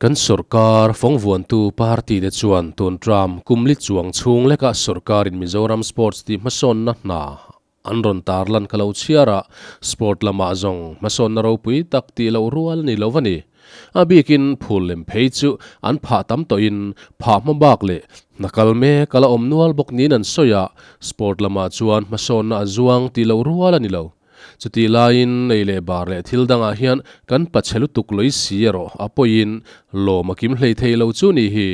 Kan sorkar fawngvuantu party te chuan tun term kum li chuang chhung lekah sorkarin Mizoram Sports tih hmasawnna hna an rawn tarlan ka lo chhiar a, sport lamah zawng hmasawnna ropui tak tih loh rual a ni lo a ni. A bikin phul lem phei chu an phah tam tawhin phah hma bak leh hna kal mek a la awm nual bawk niin an sawi a, sport lamah chuan hmasawnna a zuang tih loh rual a ni lo. Chutih laiin ei leh bar leh thil dangah hian kan pachhe lutuk lawih si erawh a pawiin lawm a kim hlei thei lo chu ni hi.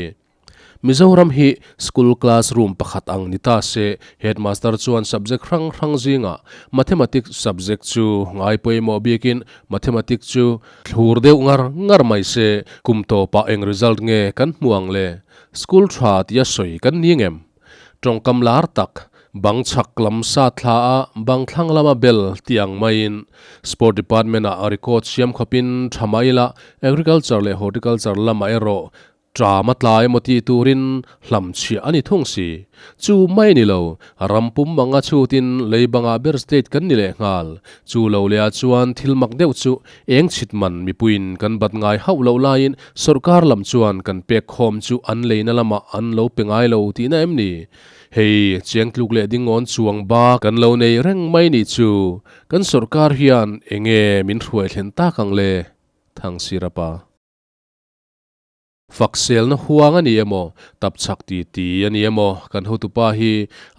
Mizoram hi school class room pakhat ang ni ta se, headmaster chuan subject hrang hrang zingah mathematics subject chu ngai pawimawh bikin mathematics chu thlur deuh ngar ngar mai se, kum tawpah eng result nge kan hmu ang le? School tha tia sawi kan ni ngem? Tawngkam lar tak, bang chhak lam sa thla a, bang thlang lama bel tih ang maiin Sport Department-ah a record siam khawpin tha mah ila Agriculture leh Horticulture lamah erawh ṭam a tlai emaw tih turin hlam chhiah a ni thung si. Chu mai a ni lo, ram pum anga chhutin lei bangah ber state kan ni lehnghal. Chu lo lehah chuan thil mak deuh chu eng chhit man mipuiin kan bat ngai hauh loh laiin sorkar lam chuan kan pek khawm chu an leina lamah an lo pe ngai lo tihna em ni? Hei, chiang tluk leh dingawn chuang ba kan lo nei reng mai nih chu kan sorkar hian enge min hruai thlen tak ang le? Thangsirapa. Fakselna huang a ni emaw, tapchhak ti ti a ni emaw, kan hotupa hi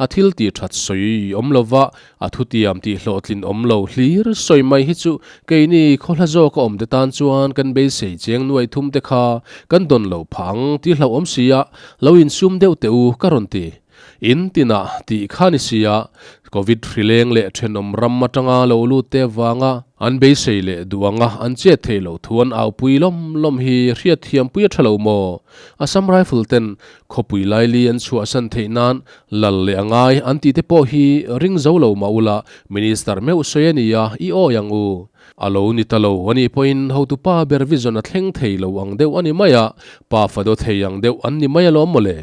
a thil tih that sawi awm lova, a thutiam tih hlawhtlin awm lo hlir sawi mai hi chu keini khawhla zawka awmte tan chuan kan beisei cheng nuai thum te kha kan dawn lo phah ang tih hlauhawm si a, lo insum deuh teh u ka rawn ti. In tinah tih kha ni sia, Covid hrileng leh thenawm ram atanga lo lut te vanga an beisei leh duh anga an chet theih loh thu an aupui lawm lawm hi hriat thiampui a tha lo maw? Assam Rifle ten khawpui laili an chhuahsan theih nan lal leh a ngai an tih te pawh hi ring zo lo mah ula Minister meuh sawi a nia i awi ang u. A lo ni ta lo a nih pawhin hotupa ber vision a thleng thei lo ang deuh a ni mai a, pa fado thei ang deuh an ni mai alawm mawle.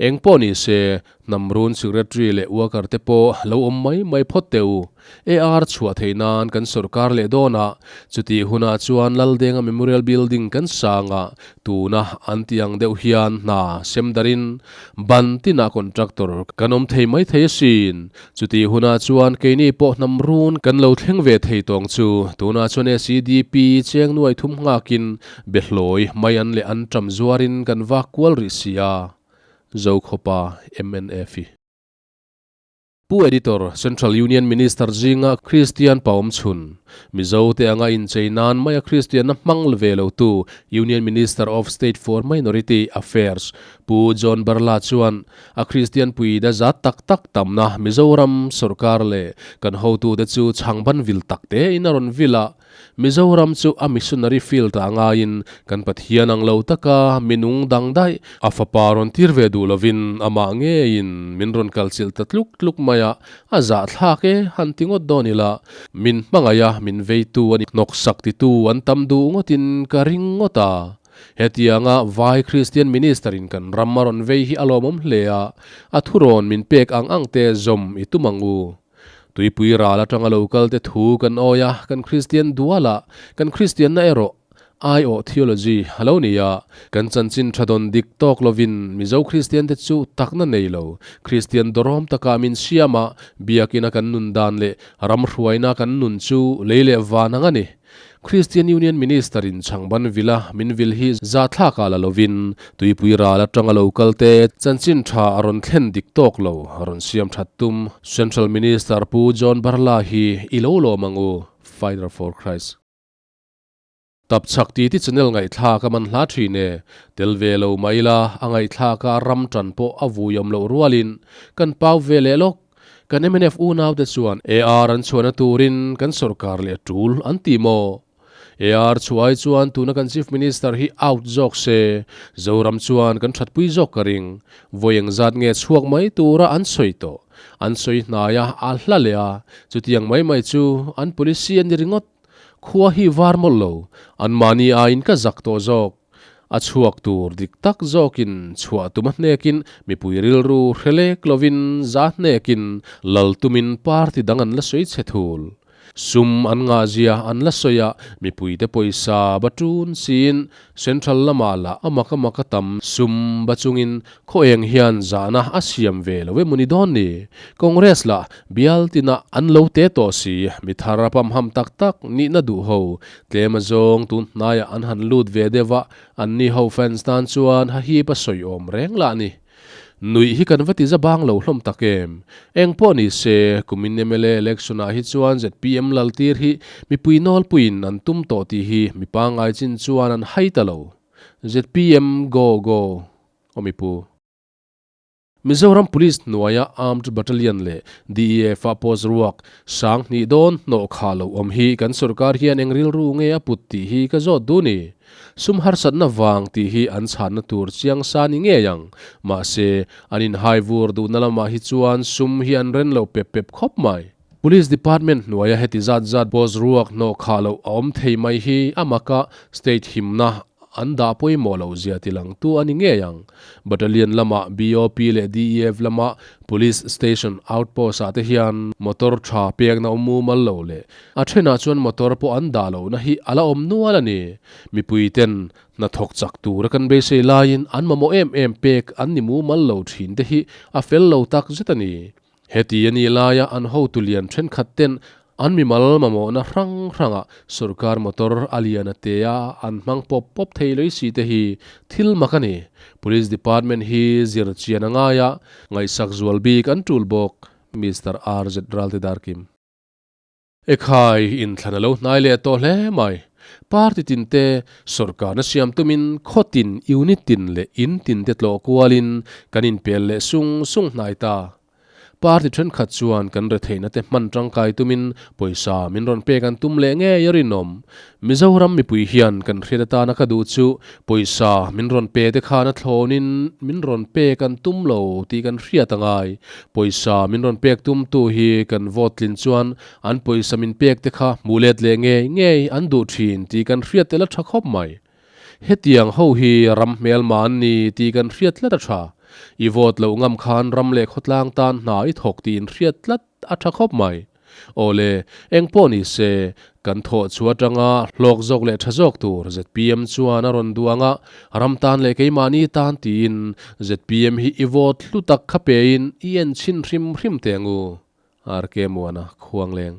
Eng pawh ni se, Hnamrun Secretary leh Worker te pawh lo awm mai mai phawt teh u. AR chhuah theih nan kan sawrkar leh dawn a, chutih hunah chuan Laldenga Memorial Building kan sang a, tuna an tih ang deuh hian hna sem darin ban tinah contractor kan awm thei mai thei asin. Chutih hunah chuan keini pawh Hnamrun kan lo thleng ve thei tawng chu. Tunah chuan SEDP cheng nuai thum nghakin Behlawi mai an leh an ṭam zuarin kan vak kual rih si a, Zokhawpa MNF i. Pu Editor, Central Union Minister zinga Kristian pa awm chhun, Mizo te anga inchei nan maia Kristianna hmang ve lotu Union Minister of State for Minority Affairs Pu John Barla chuan a Kristian pui da zat tak tak tamna Mizoram sorkar leh kan hotute chu chhangban vil tak tein a rawn vil a, Mizoram chu a missionary field ah ngaiin kan Pathian ang lo taka mi nung dang daih a fapa rawn tir ve duh lovin amah ngeiin min rawn kalchilh ta tluk tluk mai a, a zahthlak e han ti ngawt dawn ila min hmangaih a min veitu a ni hnawksak titu an tam duh ngawtin ka ring ngawt a. Hetianga vai Kristian Minister in kan ram a rawn vei hi a lawmawm hle a, a thurawn min pek ang ang te zawm i tum ang u. Tuipui ral atanga lo kal te thu kan awi a, kan Kristian dual a, kan Kristianna erawh aiawh theology a lo ni a, kan chanchin tha dawn dik tawk lovin Mizo Kristian te chu takna nei lo, Kristian dawrawm takah min siam a, biakina kan nun dan leh ram hruaina kan nun chu lei leh van ang a ni. Christian Union Minister in chhangban vila min vil hi zahthlak ah la lovin tuipui ral atanga lo kal te chanchin tha a rawn thlen dik tawk lo a rawn siam that tum Central Minister Pu John Barla hi i lo lawm ang u Fighter for Christ. Tapchhak titi channel ngaihthlak a man hla thin e, tel ve lo mah ila a ngaihthlak a ram tan pawh a vui awm loh rualin kan pau ve leh lawk. Kan mnf unaute chuan AR an chhuahna turin kan sorkar leh tul an ti maw? AR chhuah ai chuan tuna kan Chief Minister hi out zawk se, Zoram chuan kan thatpui zawk ka ring. Vawi engzat nge chhuak mai tura an sawi tawh? An sawi hnai a, a hla leh a, chutiang mai mai chu an policy a ni ringawt. Khua hi var mawlh lo, anmahni aiin ka zak tawh zawk. A chhuak tur dik tak zawkin chhuah tum a hnekin mipui rilru hre lek lovin za hnekin lal tumin party dang an la sawi chhe thul. Sum an ngahzia an la sawi a, mipuite pawisa ba tun siin Central lamah lah a mak a mak a tam sum ba chungin khaw eng hian zahna a siam ve lo emaw ni dawn ni? Congress lah bial tinah an lo te tawh si, mi thar a pamham tak tak nihna duh ho tlem a zawng tun hnaiah an han lut ve deuh a, anni ho fans tan chuan hahip a sawi awm reng lah ni. Nuih hi kan va ti za bang lo hlawm tak em? Eng pawh ni se, kumin mla election ah hi chuan zpm lal tir hi mipui nawlpuiin an tum tawh tih hi mi pangngai chin chuan an hai ta lo. Zpm go go aw mipu. Mizoram Police hnuaia Armed Battalion leh DEF ah post ruak sang hnih dawn hnawh khah lo awm hi kan sorkar hian eng rilru nge a put tih hi ka zawt duh ni. Sum harsatna vang tih hi an chhanna tur chiang sa ni ngei ang. Mahse, an inhai vur duhna lamah hi chuan sum hi an ren lo pep pep khawp mai. Police Department hnuaia heti zat zat boss ruak hnawh khah loh a awm thei mai hi a maka state himna an dah pawimawh loh zia tilangtu a ni ngei ang. Battalion lamah BOP leh DEF lama Police Station Outpost ah te hian motor tha pekna awm mumal lo leh A thenah chuan motor pawh an dah lohna hi a la awm nual a ni. Mipui ten hna thawk chak tura kan beisei laiin an mamawh em em pek an ni mumal lo thin te hi a fel lo tak zet a ni. Heti a nih laia an hotu lian thenkhat ten an mimal mamawhna hrang hrangah sorkar motor a lian a te a an hmang pawp pawp thei lei si te hi thil mak a ni. Police Department hi zir chian a ngai a, ngaihsak zual bik an tul bawk, Mister RZ Ralte Darkim. Ekhai, inthlan a lo hnai leh tawh hle mai. Party tin te sawrkarna siam tumin khaw tin, unit tin leh in tin te tlawh kualin kan inpel leh sung sung hnai ta. Party thenkhat chuan kan retheihna te hman tangkai tumin pawisa min rawn pek an tum leh ngei a rinawm. Mizoram mipui hian kan hriat atana ka duh chu pawisa min rawn pe te khan a thlawnin min rawn pek an tum lo tih kan hriat a ngai. Pawisa min rawn pek tumtu hi kan vote tlin chuan an pawisa min pek te kha hmuh let leh ngei ngei an duh thin tih kan hriat tel a tha khawp mai. Hetiang ho hi ram hmelma an ni tih kan hriat tlat a tha. I vote loh ngam khan ram leh khawtlang tan hna i thawk tih in hriat tlat a tha khawp mai. Awle, eng pawh ni se, kan thawh chu atanga hlawk zawk leh tha zawk tur zpm chuan a rawn duang a, ram tan leh keimahni tan tiin zpm hi i vote hlu tak kha pein i en chhin hrim hrim teh ang u. RK Muana, Khuangleng.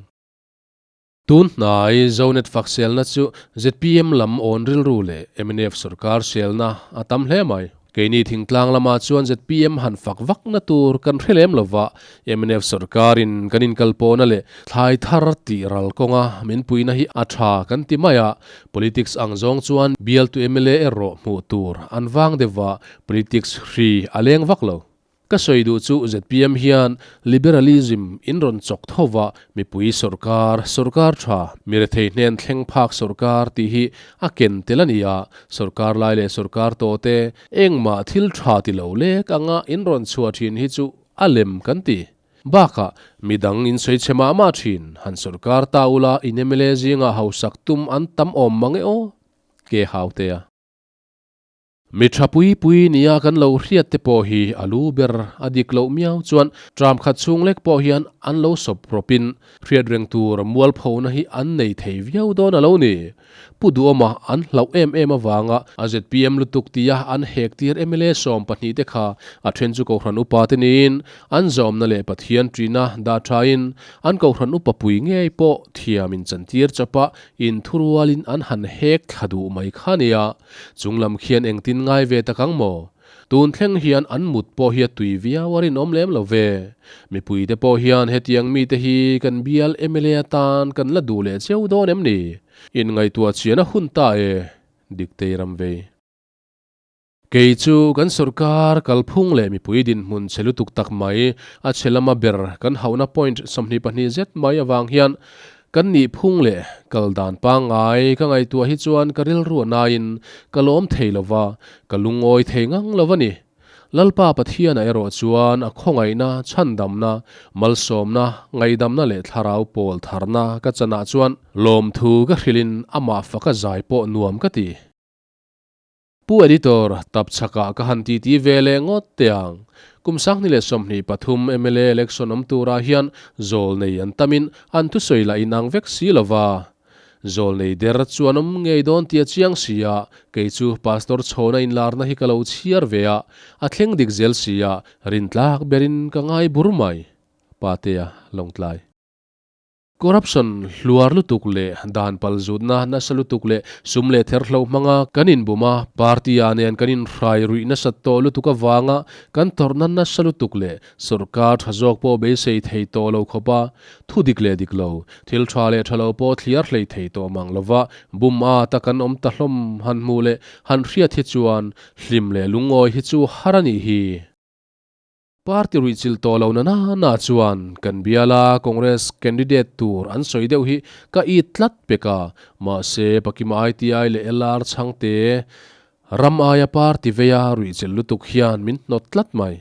Tun hnai Zonet fakselna chu zpm lam awn rilru leh mnf sorkar selna a tam hle mai. Keini thingtlang lamah chuan zpm han fak vakna tur kan hre lem lova, mnf sorkarin kan inkalpawhna leh thlai thar tih ral kawnga min puihna hi a tha kan ti mai a, politics ang zawng chuan bialtu mla erawh hmuh tur an vang deuh a, politics hri a leng vak lo. Ka sawi duh chu zpm hian liberalism in rawn chawk tho va, mipui sawrkar, sawrkar tha, mi rethei hnen thleng phak sawrkar tih hi a ken tel a ni a, sawrkar lai leh sawrkar tawh te engmah thil tha ti lo lek anga in rawn chhuah thin hi chu a lem kan ti. Bakah midang in sawi chhe mah mah thin, han sawrkar ta ula in mla zingah hausak tum an tam awm mang e aw? Ke Hautea. Mi tha pui pui nia kan lo hriat te pawh hi a lu ber a dik loh miau chuan tram khat chhung lek pawh hian an lo sawp rawpin hriat reng tur mualphona hi an nei thei viau dawn a lo ni. Pu Duhawma an hlauh em em avanga a zpm lutuk tia an hek tir mla 12 te kha a then chu Kohhran upa te niin an zawmna leh Pathian ṭihna dah ṭhain an Kohhran upa pui ngei pawh thiam in chantir chawpa inthurualin an han hek thla duh mai kha nia. Chung lam khian engtin ngai ve tak ang maw? Tun thleng hian an mut pawh hi a tui viau a rinawm lem lo ve. Mipuite pawh hian hetiang mite hi kan bial mla atan kan la duh leh cheu dawn em ni? Inngaihtuah chian a hun ta e, Diktei ram vei. Kei chu kan sorkar kalphung leh mipui dinhmun chhe lutuk tak mai, a chhe lama ber kan hauhna point 22 zet mai avang hian Kan nih phung leh kal dan pangngai ka ngaihtuah hi chuan ka rilru a naiin ka lawm thei lo va, ka lungawi thei ngang lo a ni. Lalpa Pathianah erawh chuan a khawngaihna, chhandamna, malsawmna, ngaihdamna leh thlarau pawl tharna ka chanah chuan lawmthu ka hrilhin amah faka zai pawh nuam ka ti. Pu Editor, tapchhakah ka han titi ve leh ngawt teh ang. Kum 2023 mla election awm turah hian zawl nei an tamin an thusawi lah inang vek si lo va. Zawl nei der chu an awm ngei dawn tih a chiang si a, kei chu Pastor chhawna inlarna hi ka lo chhiar ve a, a thleng dik zel si a, rintlak berin ka ngai bur mai. Patea Lawngtlai. Corruption hluar lutuk leh dan pal zutna nasa lutuk leh sum leh therhlo hmanga kan inbum a, party ah nen kan inhrai ruih nasat tawh lutuk avanga kan tawrhna nasa lutuk leh sawrkar tha zawk pawh beisei thei tawh lo khawp a, thu dik leh dik lo, thil tha leh tha lo pawh thliar hlei thei tawh mang lova bum at a kan awm ta hlawm han hmuh leh han hriat hi chuan hlim leh lungawi hi chu har a nih hi. Party ruihchilh tawh lo na na na chuan kan biala Congress candidate tur an sawi deuh hi ka it tlat pek a, mahse Pakima ITI leh LR chhangte ram aia party veia ruihchilh lutuk hian min hnawt tlat mai.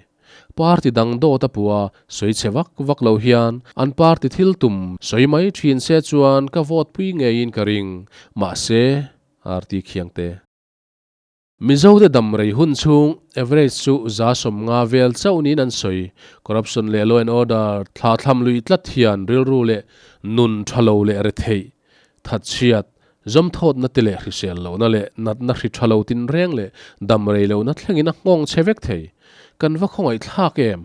Party dang dawt a puh a, sawi chhe vak vak lo hian an party thil tum sawi mai thin se chuan ka vote pui ngeiin ka ring, mahse RT Khiangte. Mizote dam rei hun chhung average chu 150 vel chauh niin an sawi. Corruption leh law and order thla thlam lui tlat hian rilru leh nun tha lo leh retheih, thatchhiat, zawmthawtna te leh hrisel lohna leh natna hri tha lo tinreng leh dam rei lohna thlengin a nghawng che vek thei. Kan va khawngaih thlak em?